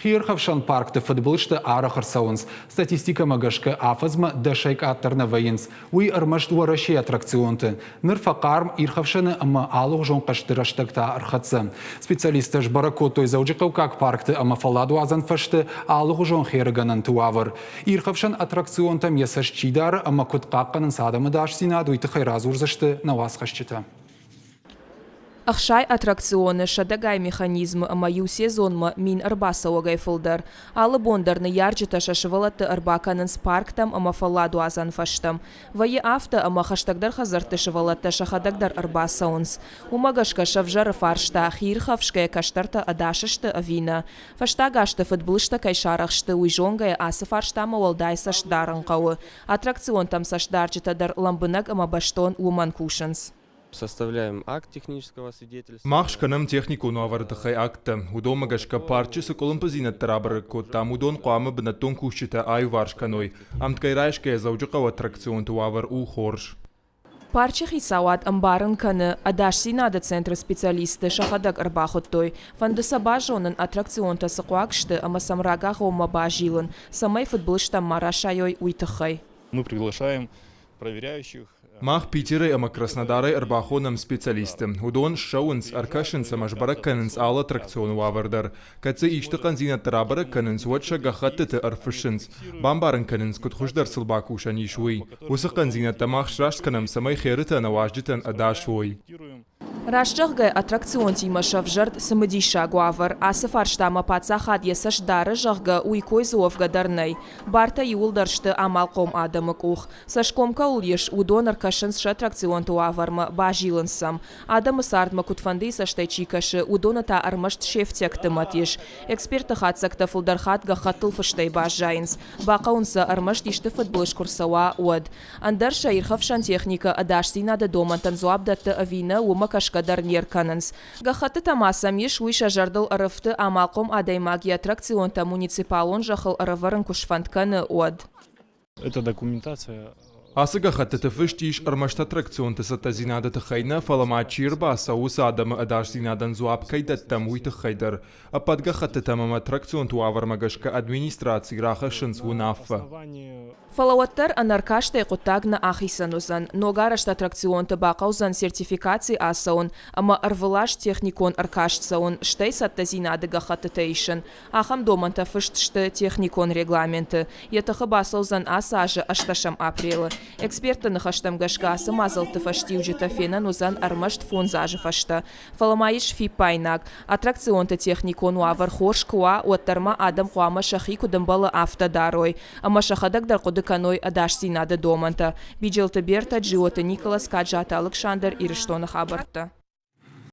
Хиирхӕфсӕн паркты фыдбылызтӕ арӕх ӕрцӕуынц. Статистикӕмӕ гӕсгӕ афӕдзмӕ дӕсӕй къаддӕр нӕ вӕййынц. Уый ӕрмӕст Уӕрӕсейы аттракционты. Ныр фӕхъарм ирхӕфсӕны ӕмӕ алыгъуызон хъазты рӕстӕг та ӕрхӕццӕ. Специалисттӕ сбӕрӕг кодтой Дзӕуджыхъӕуккаг паркты ӕмӕ фӕлладуадзӕн фӕзты алыгъуызон херыгӕнӕнты уавӕр. Ирхӕфсӕн аттракционтӕм йӕ цӕст чи дары ӕмӕ куыд хъахъхъӕнынц адӕмы ӕдасдзинад, уый тыххӕй радзурдзысты нӕ уацхӕсджытӕ. 60 аттракционы, сӕдӕгай механизмы ӕмӕ иу сезонмӕ 1000 ӕрбацӕуӕгӕй фылдӕр. Алы бон дӕр ныййарджытӕ сӕ сывӕллӕтты ӕрбакӕнынц парктӕм ӕмӕ фӕлладуадзӕн фӕзтӕм. Вӕййы афтӕ, ӕмӕ хӕстӕгдӕр хӕдзӕртты сывӕллӕттӕ сӕхӕдӕг дӕр ӕрбацӕуынц. Уымӕ гӕсгӕ сӕвзӕры фарста, хиирхӕфсгӕ кӕстӕртӕ ӕдас сты ӕви нӕ. Фӕстаг азты фыдбылызтӕ кӕй сарӕх сты, уый зонгӕйӕ ацы фарстамӕ уӕлдай цӕст дарын хъӕуы. Аттракционтӕм цӕстдарджытӕ дӕр лӕмбынӕг ӕмӕ бӕстон уымӕн кусынц. Составляем акт технического свидетельства. Мах скӕнӕм техникон уавӕры тыххӕй акттӕ. Уыдонмӕ гӕсгӕ парчы цы къуылымпыдзинӕдтӕ рабӕрӕг кодтам, уыдон хъуамӕ бынӕттон кусджытӕ аиуварс кӕной. Ӕмткӕй райсгӕйӕ Дзӕуджыхъӕуы аттракционты уавӕр у хорз. Парчы хицауад ӕмбарын кӕны, ӕдасдзинады центры специалистты сӕхӕдӕг ӕрбахуыдтой. Фӕнды сӕ базонын, аттракционтӕ цы хъуаг сты ӕмӕ сӕм рагагъоммӕ базилын, цӕмӕй фыдбылызтӕм ма расайой, уый тыххӕй. Мы приглашаем проверяющих. Мах Питерӕй ӕмӕ Краснодарӕй ӕрбахонӕм специалистты. Уыдон ссӕуынц, ӕркӕсынц ӕмӕ сбӕрӕг кӕнынц алы аттракционы уавӕр дӕр. Кӕд дзы исты хъӕндзинӕдтӕ рабӕрӕг кӕнынц, уӕд сӕ гӕххӕттыты ӕрфыссынц, бамбарын кӕнынц, куыд хуыздӕр сыл бакусӕн ис, уый. Уыцы хъӕндзинӕдтӕ мах сраст кӕнӕм, цӕмӕй херытӕ нӕ уазджытӕн ӕдас уой. Раст зӕгъгӕ, аттракционтимӕ сӕвзӕрд цымыдисаг уавӕр. Ацы фарстамӕ паддзахад йӕ цӕст дары, зӕгъгӕ, уый кой дзы уӕвгӕ дӕр нӕй. Бартӕ иууылдӕр сты амалхъом адӕмы къух. Цӕсгом кӕуыл ис, уыдон ӕркӕсынц сӕ аттракционты уавӕрмӕ, базилынц сӕм. Адӕмы цардмӕ куыдфӕндыйы цӕстӕй чи кӕсы, уыдоны та ӕрмӕст се фтиӕгты мӕт ис. Экспертты хатдзӕгтӕ фылдӕр хатт гӕххӕттыл фыстӕй баззайынц. Бахъӕуынц сӕ ӕрмӕст исты фыдбылыз куы рцӕуа, уӕд. Ӕндӕр сӕ ирхӕфсӕн техникӕ ӕдасдзинады домӕнтӕн дзуапп дӕтты ӕви нӕ, уымӕ кӕсгӕ дӕр не ркӕнынц. Гӕххӕттытӕ ма сӕм ис, уый сӕ зӕрдыл ӕрӕфты, амалхъом адӕймаг йӕ аттракционтӕ муниципалон зӕххыл ӕрӕвӕрын куы сфӕнд кӕны, уӕд. Эта документация Ацы гӕххӕттыты фыст ис ӕрмӕст аттракционты цӕттӕдзинады тыххӕй нӕ, фӕлӕ ма чи ӕрбацӕуы, уыцы адӕмы ӕдасдзинадӕн дзуапп кӕй дӕттӕм, уый тыххӕй дӕр. Ӕппӕт гӕххӕттытӕм ӕмӕ аттракционты уавӕрмӕ гӕсгӕ администраци рахӕссынц уынаффӕ. Фӕлӕ уӕддӕр ӕнӕркастӕй хъуыддаг нӕ ахицӕн уыдзӕн. Ногарӕзт аттракционты бахъӕудзӕн сертификаци ацӕуын ӕмӕ ӕрвылаз техникон ӕркаст цӕуын, стӕй цӕттӕдзинады гӕххӕттытӕ исын. Ахӕм домӕнтӕ фыст сты техникон регламенты. Йӕ тыхы бацӕудзӕн ацы азы ӕстӕсӕм апрелы. Экспертты ныхӕстӕм гӕсгӕ ацы мадзӕлтты фӕстиуджытӕ фенӕн уыдзӕн ӕрмӕст фондз азы фӕстӕ. Фӕлӕ ма ис фиппаинаг, аттракционты техникон уавӕр хорз куы уа, уӕддӕр ма адӕм хъуамӕ сӕхи куыд ӕмбӕлы, афтӕ дарой. Ӕмӕ сӕхӕдӕг дӕр хъуыды кӕной ӕдасдзинады домӕнтӕ. Биджелты Бертӕ, Джиоты Николас, Каджаты Алыксандр, Ирыстоны хабӕрттӕ.